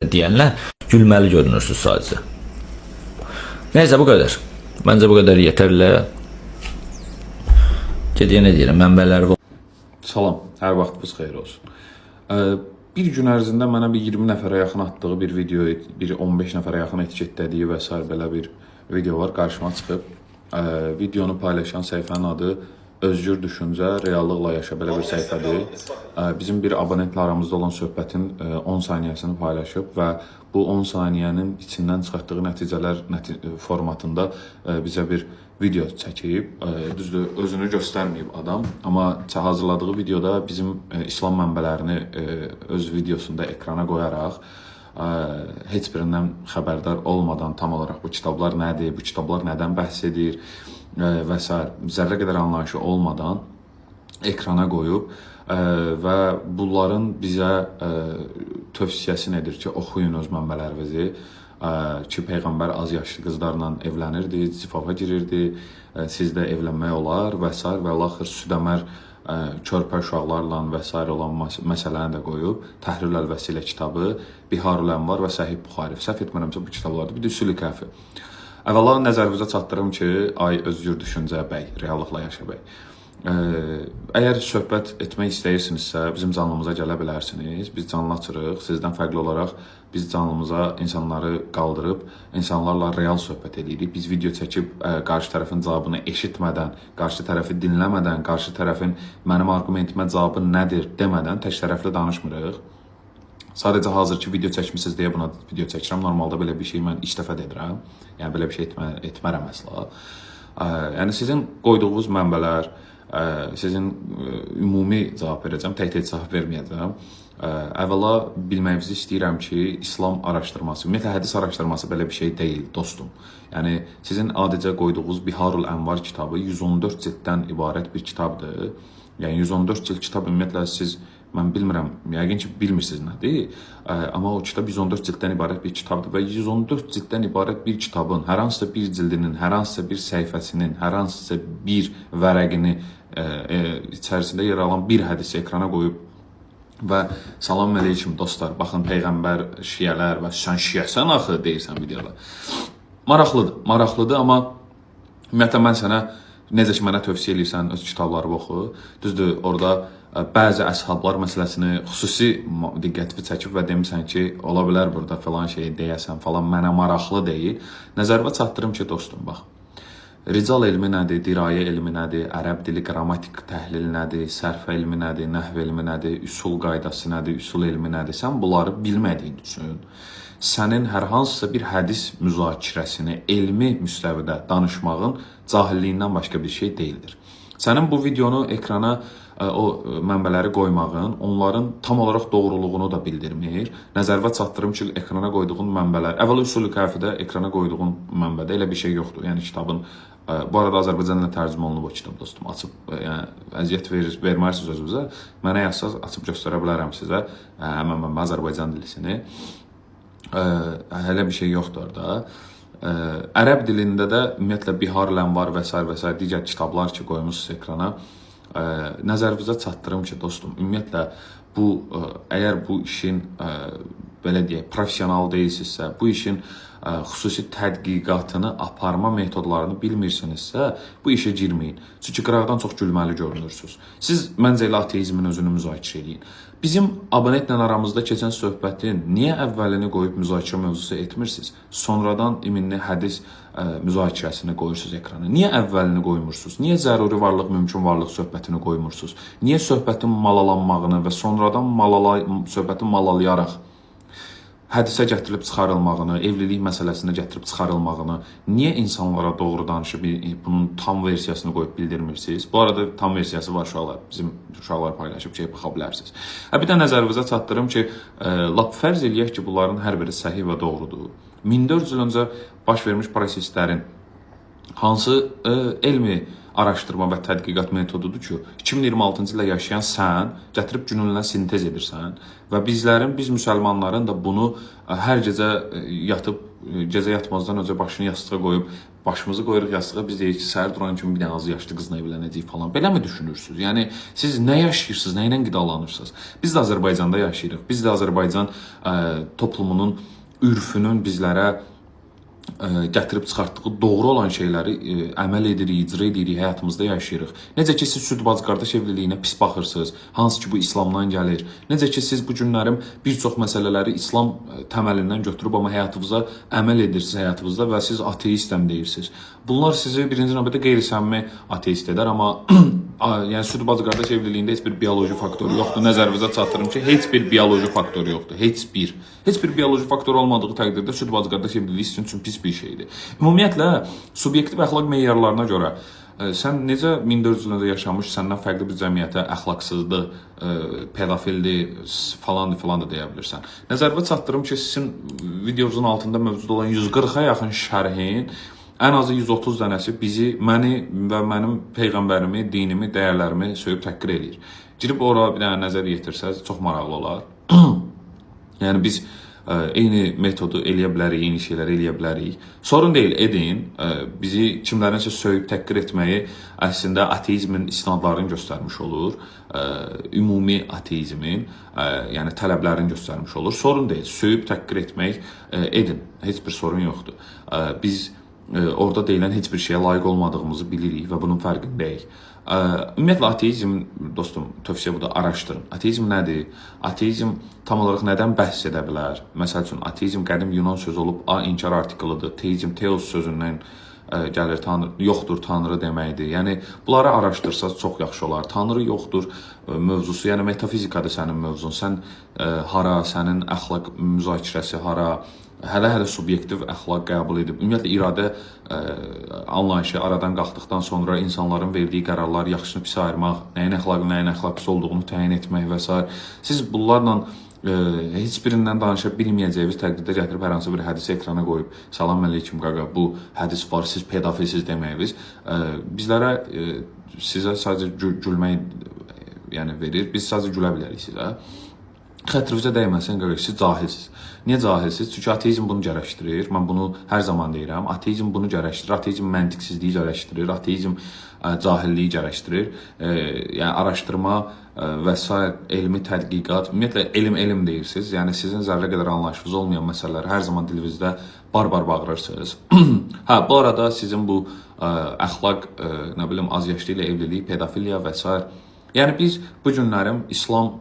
Deyənlər gülməli görünürsünüz sadəcə. Neyse, bu qədər. Məncə bu qədər yetərli. Yenə deyirəm, mənbələri Salam, hər vaxtınız xeyir olsun. Bir gün ərzində mənə bir 20 nəfərə yaxın atdığı bir video, bir 15 nəfərə yaxın etiketlədiyi və sair belə bir video var, qarşıma çıxıb. Videonu paylaşan səhifənin adı Özgür Düşüncə, Reallıqla Yaşa, belə bir səhifədir. Bizim bir abonentlə aramızda olan söhbətin 10 saniyəsini paylaşıb və bu 10 saniyənin içindən çıxartdığı nəticələr formatında bizə bir video çəkib. Düzdür, özünü göstərməyib adam, amma hazırladığı videoda bizim İslam mənbələrini öz videosunda ekrana qoyaraq, heç birindən xəbərdar olmadan tam olaraq bu kitablar nədir, bu kitablar nədən bəhs edir və sair, zərrə qədər anlayışı olmadan ekrana qoyub və bunların bizə tövsiyəsini edir ki, oxuyun öz mənbələrinizi, ki, peyğəmbər az yaşlı qızlarla evlənirdi, zifafa girirdi, sizdə evlənmək olar və sair və axır südəmər körpə uşaqlarla və sair olan məsələni də qoyub. Təhril əl-Vəsilə kitabı, Biharul Ənvar və Səhih Buxari. Səhv etmirəmsə bu kitablardır. Bir də Üsul-i Kəfi. Əvvəla nəzərinizə çatdırım ki, ay Özgür Düşüncə bəy, Reallıqla Yaşa bəy. Əgər söhbət etmək istəyirsinizsə, bizim canlımıza gələ bilərsiniz. Biz canlı açırıq. Sizdən fərqli olaraq biz canlımıza insanları qaldırıb insanlarla real söhbət eləyirik. Biz video çəkib qarşı tərəfin cavabını eşitmədən, qarşı tərəfi dinləmədən, qarşı tərəfin mənim arqumentimə cavabı nədir demədən tək tərəfli danışmırıq. Sadəcə hazırki video çəkmisiniz deyə buna video çəkirəm. Normalda belə bir şey mən ilk dəfə dedirəm. Yəni belə bir şey etmərəm əsla. Yəni sizin qoyduğunuz mənbələr, sizin ümumi cavab verəcəm, tək-tək cavab verməyəcəm. Əvvəla bilməyinizi istəyirəm ki, İslam araşdırması, ümumiyyətlə hədis araşdırması belə bir şey deyil, dostum. Yəni sizin adicə qoyduğunuz Biharul Ənvar kitabı 114 cilddən ibarət bir kitabdır. Yəni 114 cild kitab, ümumiyyətlə siz, mən bilmirəm, yəqin ki bilmirsiniz nədir. Amma o kitab 114 cilddən ibarət bir kitabdır və 114 cilddən ibarət bir kitabın hər hansısa bir cildinin, hər hansısa bir səhifəsinin, hər hansısa bir vərəqini içərisində yer alan bir hədisi ekrana qoyub və salam əleykum dostlar, baxın peyğəmbər, şiələr və sən şiəsən axı deyirsən videoda. Maraqlıdır, maraqlıdır, amma ümumiyyətlə mən sənə necə ki mənə tövsiyə eləyirsən öz kitablarımı oxu. Düzdür, orada bəzi əshablar məsələsini xüsusi diqqətini çəkib və demisən ki, ola bilər burada falan şeyi deyəsən falan, mənə maraqlı deyil. Nəzərimə çatdırım ki, dostum, bax. Rical elmi nədir, dirayə elmi nədir, ərəb dili qrammatik təhlil nədir, sərf elmi nədir, nəhv elmi nədir, üsul qaydası nədir, üsul elmi nədir? Sən bunları bilmədiyin üçün sənin hər hansısa bir hədis müzakirəsini elmi müstəvidə danışmağın cahilliyindən başqa bir şey deyildir. Sənin bu videonu ekrana o mənbələri qoymağın onların tam olaraq doğruluğunu da bildirmir. Nəzərinizə çatdırım ki, ekrana qoyduğun mənbələr, əvvəla Üsul-i Kəfidə ekrana qoyduğun mənbədə elə bir şey yoxdur. Yəni kitabın bu arada Azərbaycan dilinə tərcümə olunub o kitab, dostum. Açıb yəni əziyyət vermərsiniz özünüzə. Mənə yazsaz açıb göstərə bilərəm sizə həmin mənbə Azərbaycan dilisini. Hələ bir şey yoxdur orada. Ərəb dilində də ümumiyyətlə Biharul Ənvar və sair və sair digər kitablar ki qoymusunuz ekrana. Nəzərinizə çatdırım ki, dostum, ümumiyyətlə bu əgər bu işin belə deyək, professional deyilsinizsə, bu işin xüsusi tədqiqatını aparma metodlarını bilmirsinizsə, bu işə girməyin. Çünki qıraqdan çox gülməli görünürsünüz. Siz məncə elə ateizmin özünü müzakirə eləyin. Bizim abonentlə aramızda keçən söhbətin niyə əvvəlini qoyub müzakirə mövzusu etmirsiniz? Sonradan iminli hədis müzakirəsini qoyursunuz ekrana. Niyə əvvəlini qoymursunuz? Niyə zəruri varlıq, mümkün varlıq söhbətini qoymursunuz? Niyə söhbətin malalanmağını və sonradan söhbəti malalayaraq hədisə gətirilib çıxarılmağını, evlilik məsələsinə gətirib çıxarılmağını niyə insanlara doğru danışıb bunun tam versiyasını qoyub bildirmirsiniz? Bu arada tam versiyası var uşaqlar, bizim uşaqlar paylaşıb ki, baxa bilərsiniz. Hə, bir də nəzərinizə çatdırım ki, lap fərz eləyək ki, bunların hər biri səhih və doğrudur. 1400 il öncə baş vermiş proseslərin hansı elmi araşdırma və tədqiqat metodudur ki, 2026-cı ildə yaşayan sən gətirib gününlə sintez edirsən və bizlərin, biz müsəlmanların da bunu hər gecə yatıb, gecə yatmazdan öncə başını yastığa qoyub, başımızı qoyuruq yastığa, biz deyirik ki, səhər duran kimi bir dənə az yaşlı qızla evlənəcəyik falan. Belə mi düşünürsünüz? Yəni siz nə yaşayırsınız, nə ilə qidalanırsınız? Biz də Azərbaycanda yaşayırıq. Biz də Azərbaycan toplumunun ürfünün bizlərə gətirib çıxartdığı doğru olan şeyləri əməl edirik, icra edirik, həyatımızda yaşayırıq. Necə ki siz süd bacı qardaş evliliyinə pis baxırsınız, hansı ki bu İslamdan gəlir. Necə ki siz bu günlərin bir çox məsələləri İslam təməlindən götürüb amma həyatınıza əməl edirsiniz həyatınızda və siz ateistəm deyirsiniz. Bunlar sizi birinci növbədə qeyri-səmimi ateist edər, amma yəni süd bacı qardaş evliliyində heç bir bioloji faktor yoxdur. Nəzərinizə çatdırım ki, heç bir bioloji faktor yoxdur. Heç bir. Heç bir bioloji faktor olmadığı təqdirdə süd bacı qardaş evliliyi sizin üçün pis bir şeydir. Ümumiyyətlə subyektiv əxlaq meyarlarına görə sən necə 1400 il öncə yaşamış səndən fərqli bir cəmiyyətə əxlaqsızdır, pedofildir, falandır, filandır deyə bilirsən. Nəzərinizə çatdırım ki, sizin videonuzun altında mövcud olan 140-a yaxın şərhin ən azı 130 dənəsi bizi, məni və mənim peyğəmbərimi, dinimi, dəyərlərimi söyüb təhqir eləyir. Girib ora bir dənə nəzər yetirsəz çox maraqlı olar. Yəni biz eyni metodu eləyə bilərik, eyni şeyləri eləyə bilərik. Sorun deyil, edin. Bizi kimlərinsə söyüb təhqir etməyi əslində ateizmin istinadlarını göstərmiş olur. Ümumi ateizmin, yəni tələblərini göstərmiş olur. Sorun deyil, söyüb təhqir etmək edin. Heç bir sorun yoxdur. Biz orada deyilən heç bir şeyə layiq olmadığımızı bilirik və bunun fərqindəyik. Ümumiyyətlə ateizm, dostum, tövsiyə budur, araşdırın. Ateizm nədir? Ateizm tam olaraq nədən bəhs edə bilər? Məsəl üçün ateizm qədim Yunan sözü olub, a inkar artikılıdır. Teizm teos sözündən gəlir, tanrı yoxdur, tanrı deməkdir. Yəni bunları araşdırsaz çox yaxşı olar. Tanrı yoxdur mövzusu, yəni metafizikadır sənin mövzun. Sən hara, sənin əxlaq müzakirəsi hara? Hələ-hələ subyektiv əxlaq qəbul edib. Ümumiyyətlə iradə anlayışı aradan qalxdıqdan sonra insanların verdiyi qərarlar, yaxşını pisi ayırmaq, nəyin əxlaqlı, nəyin əxlaqsız olduğunu təyin etmək və sair. Siz bunlarla heç birindən danışa bilməyəcəyiniz təqdirdə gətirib hər hansı bir hədisi ekrana qoyub salam əleykum qaqa, bu hədis var, siz pedofilsiz deməyiniz bizlərə sizə sadəcə gülmək yəni verir. Biz sadəcə gülə bilərik sizə. Xətrinizə dəyməsin qaqa, siz cahilsiz. Niyə cahilsiz? Çünki ateizm bunu gərəkdirir. Mən bunu hər zaman deyirəm. Ateizm bunu gərəkdirir. Ateizm məntiqsizliyi gərəkdirir. Ateizm cahilliyi gərəkdirir. Yəni araşdırma və sair elmi tədqiqat, ümumiyyətlə elm deyirsiniz. Yəni sizin zərrə qədər anlayışınız olmayan məsələləri hər zaman dilinizdə bar-bar bağırırsınız. Hə, bu arada sizin bu əxlaq, nə bilim, az yaşlı ilə evlilik, pedofiliya və sair. Yəni biz bu günlərin İslam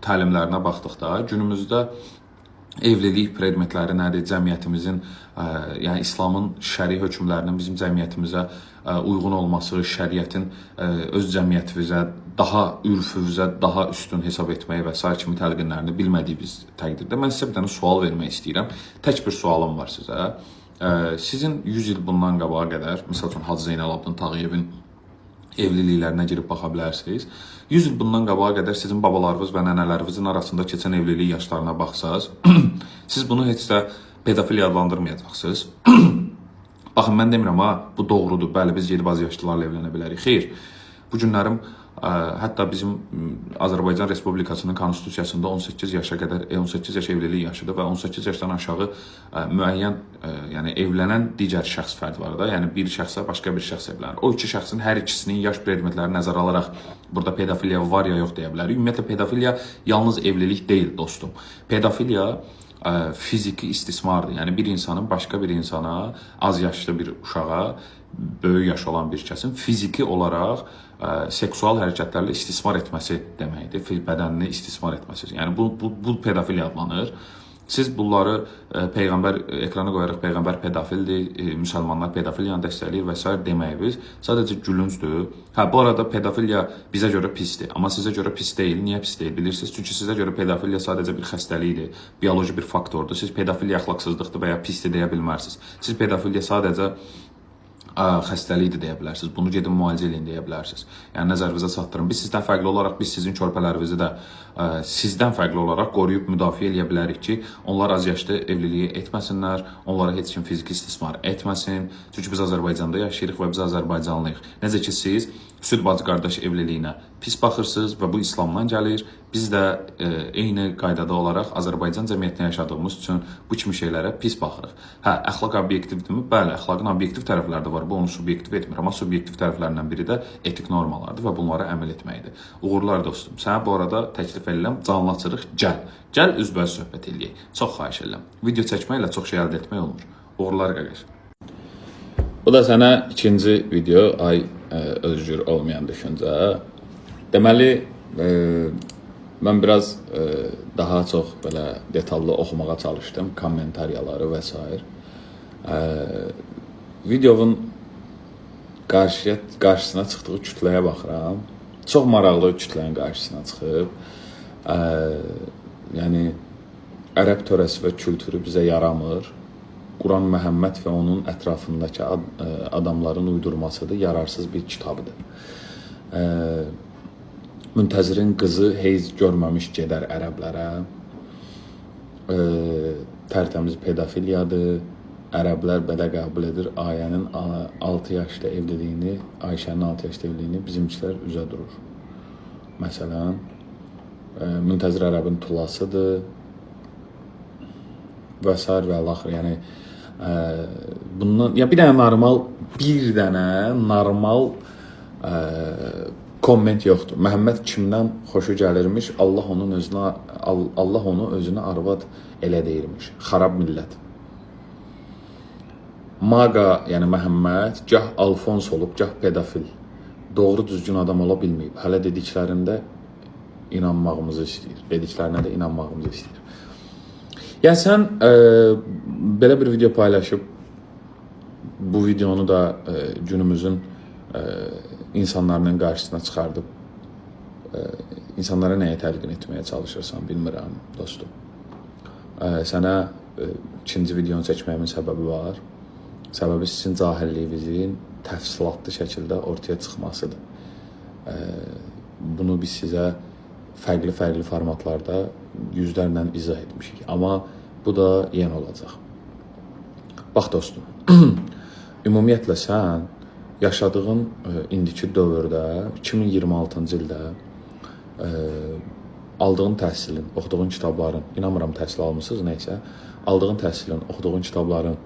təlimlərinə baxdıqda günümüzdə evlilik predmetləri nədir, cəmiyyətimizin, yəni İslamın şəri hökmlərinin bizim cəmiyyətimizə uyğun olması, şəriətin öz cəmiyyətimizə, daha ürfümüzə daha üstün hesab etməyi və sair kimi təlqinlərini bilmədiyimiz təqdirdə mən sizə bir dənə sual vermək istəyirəm. Tək bir sualım var sizə. Sizin 100 il bundan qabağa qədər, məsəl üçün Hacı Zeynalabdin Tağıyevin evliliklərinə girib baxa bilərsiniz. 100 il bundan qabağa qədər sizin babalarınız və nənələrinizin arasında keçən evlilik yaşlarına baxsaz, siz bunu heç də pedofiliya adlandırmayacaqsınız. Baxın, mən demirəm ha, bu doğrudur. Bəli, biz gedib az yaşlılarla evlənə bilərik. Xeyr. Bu günlərim hətta bizim Azərbaycan Respublikasının konstitusiyasında 18 yaşa qədər 18 yaş evlilik yaşıdır və 18 yaşdan aşağı müəyyən yəni evlənən digər şəxs fərd var da, yəni bir şəxsə başqa bir şəxs evlənir. O iki şəxsin hər ikisinin yaş predmetlərini nəzərə alaraq burada pedofiliya var ya yox deyə bilərik. Ümumiyyətlə pedofiliya yalnız evlilik deyil, dostum. Pedofiliya fiziki istismardır. Yəni bir insanın başqa bir insana, az yaşlı bir uşağa, böyük yaş olan bir kəsin fiziki olaraq seksual hərəkətlərlə istismar etməsi deməkdir. Bədənini istismar etməsi. Yəni bu pedofiliya adlanır. Siz bunları peyğəmbər ekrana qoyaraq peyğəmbər pedofildir, müsəlmanlar pedofiliyanı dəstəkləyir və sair deməyiniz sadəcə gülüncdür. Hə, bu arada pedofiliya bizə görə pisdir, amma sizə görə pis deyil. Niyə pis deyil bilirsiniz? Çünki sizə görə pedofiliya sadəcə bir xəstəlikdir, bioloji bir faktordur. Siz pedofiliya əxlaqsızlıqdır və ya pisdir deyə bilmərsiniz. Siz pedofiliya sadəcə Xəstəlikdir deyə bilərsiniz. Bunu gedin müalicə eləyin deyə bilərsiniz. Yəni nəzərinizə çatdırın. Biz sizdən fərqli olaraq biz sizin körpələrinizi də sizdən fərqli olaraq qoruyub müdafiə eləyə bilərik ki, onlar az yaşda evliliyi etməsinlər, onlara heç kim fiziki istismar etməsin. Çünki biz Azərbaycanda yaşayırıq və biz Azərbaycanlıyıq. Necə ki siz süd bacı qardaş evliliyinə pis baxırsınız və bu İslamdan gəlir. Biz də eyni qaydada olaraq Azərbaycan cəmiyyətində yaşadığımız üçün bu kimi şeylərə pis baxırıq. Hə, əxlaq obyektivdirmi? Bəli, əxlaqın obyektiv tərəfləri də var. Bu onu subyektiv etmir, amma subyektiv tərəflərindən biri də etik normalardır və bunlara əməl etməkdir. Uğurlar dostum. Sənə bu arada təklif edirəm, canlı açırıq, gəl. Gəl üzbəüz söhbət eləyək. Çox xahiş edirəm. Video çəkməklə çox şey əldə etmək olmur. Uğurlar qardaş. Bu da sənə ikinci video, ay özgür olmayan düşüncə. Deməli, mən biraz daha çox belə detallı oxumağa çalışdım, kommentariyaları və s. Videonun qarşısına çıxdığı kütləyə baxıram. Çox maraqlı kütlənin qarşısına çıxıb. Yəni ərəb törəsi və kültürü bizə yaramır. Quran Məhəmməd və onun ətrafındakı adamların uydurmasıdır, yararsız bir kitabdır. Müntəzirin qızı heyz görməmiş gedər ərəblərə. Tərtəmiz pedofiliyadır. Ərəblər belə qəbul edir. Ayənin 6 yaşda evliliyini, Ayşənin 6 yaşda evliliyini bizimkilər üzə durur. Məsələn, Müntəzir ərəbin tulasıdır və sair və əlaxır. Yəni bundan ya bir dənə normal komment yoxdur. Məhəmməd kimdən xoşu gəlirmiş? Allah onun özünə Allah onu özünə arvad elə deyirmiş. Xarab millət. Maqa, yəni Məhəmməd gah Alfons olub, gah pedofil. Doğru düzgün adam ola bilməyib. Hələ dediklərində inanmağımızı istəyir. Dediklərinə də inanmağımızı istəyir. Yəni sən belə bir video paylaşıb bu videonu da günümüzün insanlarının qarşısına çıxardıb insanlara nəyə təlqin etməyə çalışırsan bilmirəm dostum. Sənə ikinci videonu çəkməyimin səbəbi var. Səbəbi sizin cahilliyinizin təfsilatlı şəkildə ortaya çıxmasıdır. Bunu biz sizə fərqli-fərqli formatlarda yüzlərlə izah etmişik. Amma bu da yenə olacaq. Bax dostum, ümumiyyətlə sən yaşadığın indiki dövrdə 2026-cı ildə aldığın təhsilin, oxuduğun kitabların, inanmıram təhsil almısınız, nəysə, aldığın təhsilin, oxuduğun kitabların,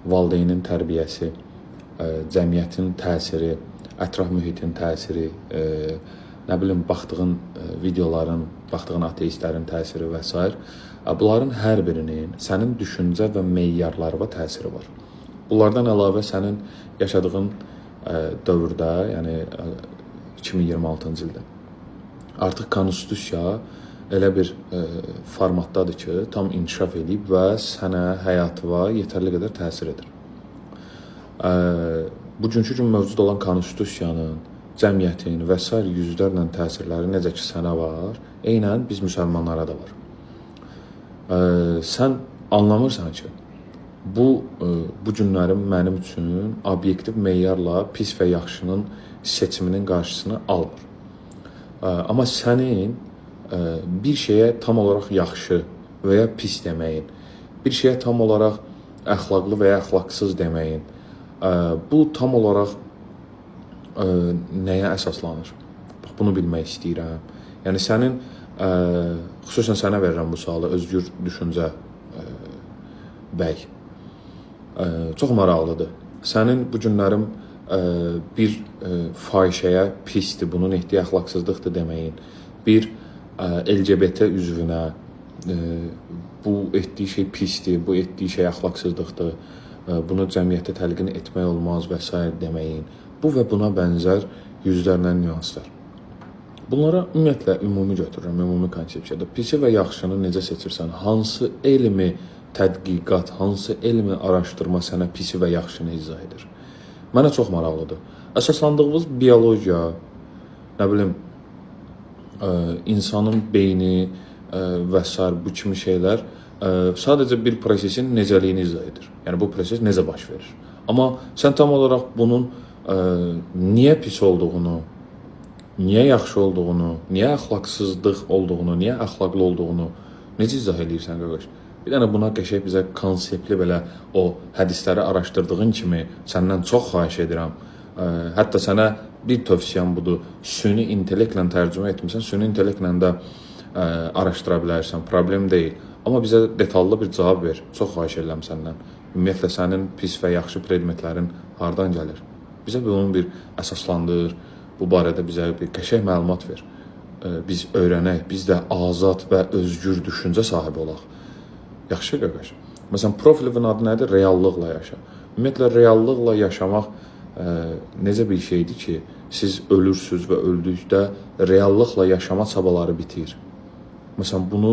valideynin tərbiyəsi, cəmiyyətin təsiri, ətraf mühitin təsiri, nə bilim baxdığın videoların, baxdığın ateistlərin təsiri və s. Bunların hər birinin sənin düşüncə və meyarlarına təsiri var. Bunlardan əlavə sənin yaşadığın dövrdə, yəni 2026-cı ildə artıq konstitusiya elə bir formatdadır ki, tam inkişaf edib və sənə həyatına yetərli qədər təsir edir. Bugünkü gün mövcud olan konstitusiyanın, cəmiyyətin və sair yüzlərlə təsirləri necə ki sənə var, eynən biz müsəlmanlara da var. Sən anlamırsan ki, bu günlərim mənim üçün obyektiv meyarla pis və yaxşının seçiminin qarşısını almır. Amma sənin bir şeyə tam olaraq yaxşı və ya pis deməyin, bir şeyə tam olaraq əxlaqlı və ya əxlaqsız deməyin, bu tam olaraq nəyə əsaslanır? Bax bunu bilmək istəyirəm. Yəni sənin xüsusən sənə verirəm bu sualı, özgür düşüncə bəy. Çox maraqlıdır. Sənin bu günlərim bir fahişəyə pisdir, bunun etdiyi əxlaqsızlıqdır deməyin, bir LGBT üzvünə bu etdiyi şey pisdir, bu etdiyi şey əxlaqsızlıqdır, bunu cəmiyyətə təlqin etmək olmaz və s. deməyin. Bu və buna bənzər yüzlərlə nüanslar. Bunlara ümumiyyətlə ümumi götürürəm, ümumi konsepsiyada. Pisi və yaxşını necə seçirsən? Hansı elmi tədqiqat, hansı elmi araşdırma sənə pisi və yaxşını izah edir? Mənə çox maraqlıdır. Əsaslandığımız biologiya, nə bilim, insanın beyni və sair bu kimi şeylər sadəcə bir prosesin necəliyini izah edir. Yəni bu proses necə baş verir? Amma sən tam olaraq bunun niyə pis olduğunu, niyə yaxşı olduğunu, niyə əxlaqsızlıq olduğunu, niyə əxlaqlı olduğunu necə izah eləyirsən qardaş? Bir dənə buna qəşəng bizə konseptli belə o hədisləri araşdırdığın kimi səndən çox xahiş edirəm. Hətta sənə bir tövsiyəm budur. Süni intellektlə tərcümə etmisən, süni intellektlə də araşdıra bilərsən, problem deyil. Amma bizə detallı bir cavab ver. Çox xahiş edirəm səndən. Ümumiyyətlə sənin pis və yaxşı predmetlərin hardan gəlir? Bizə bunun bir əsaslandır. Bu barədə bizə bir qəşəng məlumat ver. Biz öyrənək, biz də azad və özgür düşüncə sahibi olaq. Yaxşı qardaş. Məsələn, profilin adı nədir? Reallıqla yaşa. Ümumiyyətlə reallıqla yaşamaq necə bir şeydir ki, siz ölürsüz və öldükdə reallıqla yaşama çabaları bitir. Məsələn, bunu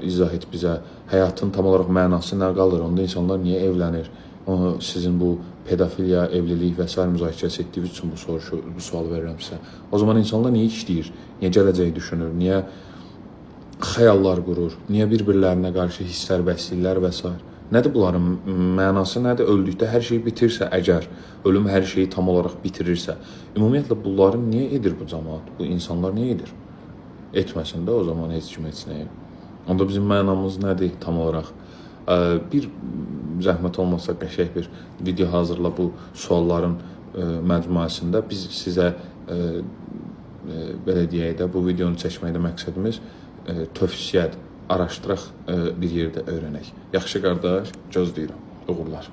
izah et bizə. Həyatın tam olaraq mənası nə qalır? Onda insanlar niyə evlənir? Onu sizin bu pedofiliya, evlilik və sair müzakirəsi etdiyiniz üçün bu sualı verirəm sizə. O zaman insanlar niyə işləyir? Niyə gələcəyi düşünür? Niyə xəyallar qurur? Niyə bir-birlərinə qarşı hisslər bəsləyirlər və sair? Nədir bunların mənası nədir? Öldükdə hər şey bitirsə əgər, ölüm hər şeyi tam olaraq bitirirsə, ümumiyyətlə bunları niyə edir bu cəmaət? Bu insanlar niyə edir? Etməsin də o zaman heç kim heç nəyi. Onda bizim mənamız nədir tam olaraq? Bir zəhmət olmasa qəşəng bir video hazırla bu sualların məcmuəsində. Biz sizə belə deyək də, bu videonu çəkməkdə məqsədimiz tövsiyədir. Araşdıraq, bir yerdə öyrənək. Yaxşı qardaş, gözləyirəm. Uğurlar.